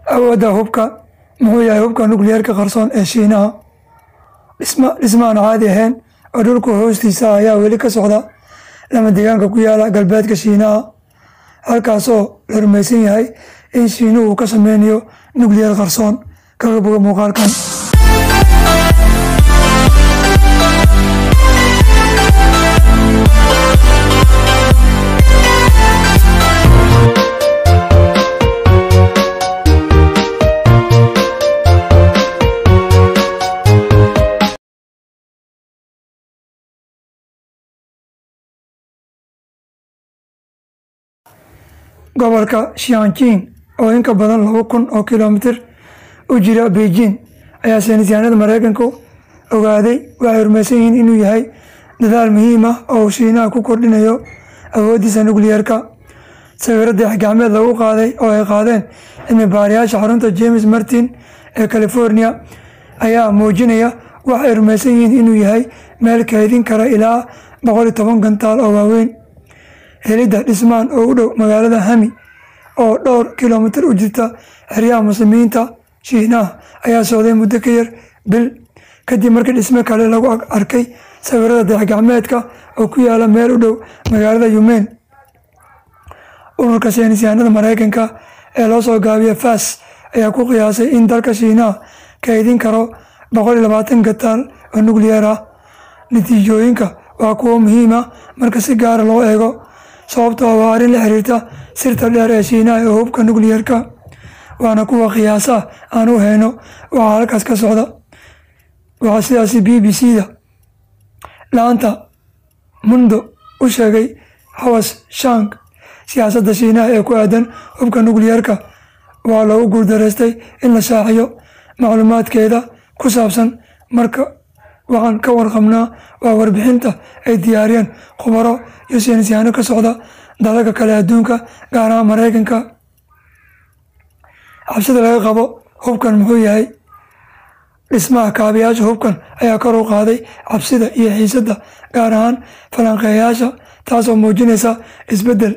Awoodda hubka. Muxuu yahay hubka nukliyeerka qarsoon ee Shiinaha? Dhisma aan caadi ahayn oo dhulka hoostiisa ayaa weli ka socda lama deegaanka ku yaala galbeedka Shiinaha, halkaasoo la rumaysan yahay in Shiinuhu uu ka sameynayo nukliyeer qarsoon. Kaga boga muuqaalkan. Gobolka Shianjing oo in ka badan 2000 oo kilomitir u jira Beijing ayaa saynisyahanada Mareykanku ogaaday waxay rumaysan yihiin inuu yahay dadaal muhiim ah oo uu Shiinaha ku kordhinayo awooddiisa nukliyeerka. Sawirro dayax gacmeed lagu qaaday oo ay qaadeen cilmi baarayaasha xarunta James Martin ee California ayaa muujinaya wax ay rumaysan yihiin inuu yahay meel kaydin kara ilaa 110 gantaal oo waaweyn. Helidda dhismahan oo u dhow magaalada Hami oo dhowr kilomitir u jirta xeryaha Muslimiinta Shiinaha ayaa socday muddo ka yar bil kadib markii dhisme kale lagu arkay sawirada dayax gacmeedka oo ku yaala meel u dhow magaalada Yumen. Ururka saynisyahanada Mareykanka ee loo soo gaabiyo FAS ayaa ku qiyaasay in dalka Shiinaha kaydin karo 120 gantaal oo nukliyeer ah. Natiijooyinka waa kuwo muhiim ah marka si gaara loo eego, sababtoo ah waa arrin la xiriirta sirta dheer ee Shiinaha ee hubka nukliyeerka, waana kuwa qiyaasa aan u hayno waxa halkaas ka socda. Waxaa sidaasi BBC-da laanta Mundo u sheegay Hawas Shang. Siyaasadda Shiinaha ee ku aadan hubka nukliyeerka waa lagu guuldareystay in la shaaciyo macluumaadkeeda ku saabsan. Marka waxaan ka warqabnaa waa warbixinta ay diyaariyeen khubaro iyo saynisyahano ka socda dalalka kale adduunka, gaar ahaan Mareykanka. Cabsida laga qabo hubkan muxuu yahay? Dhismaha kaabayaasha hubkan ayaa kor u qaaday cabsida iyo xiisadda, gaar ahaan falanqeeyaasha, taasoo muujinaysa isbeddel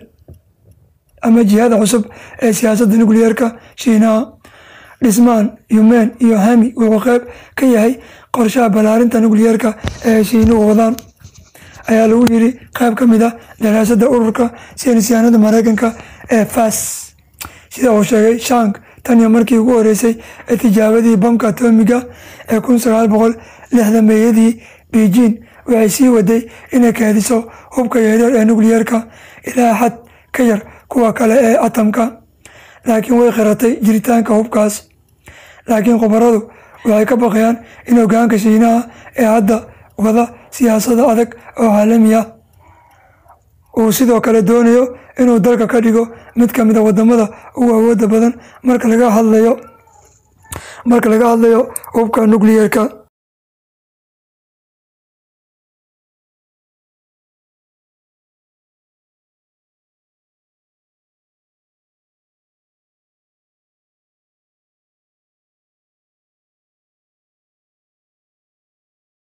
ama jihada cusub ee siyaasadda nukliyeerka Shiinaha. Dhismahan Yumen iyo Hami wuxuu qayb ka yahay qorshaha ballaarinta nukliyeerka ee Shiinuhu wadaan, ayaa lagu yiri qayb ka mid ah daraasadda ururka saynisyahanada Mareykanka ee FAS. Sida uu sheegay Shang, tan iyo markii ugu horeysay ee tijaabadii bamka atomiga ee 1960-meeyadii, Beijing waxay sii waday inay kaydiso hubka yaryar ee nukliyeerka ilaa xad ka yar kuwa kale ee atomka, laakiin way qiratay jiritaanka hubkaas. Laakiin khubaradu waxay ka baqayaan in hoggaanka Shiinaha ee hadda wada siyaasada adag oo caalami ah uu sidoo kale doonayo inuu dalka ka dhigo mid ka mid a wadamada ugu awoodda badan marka laga hadlayo hubka nukliyeerka.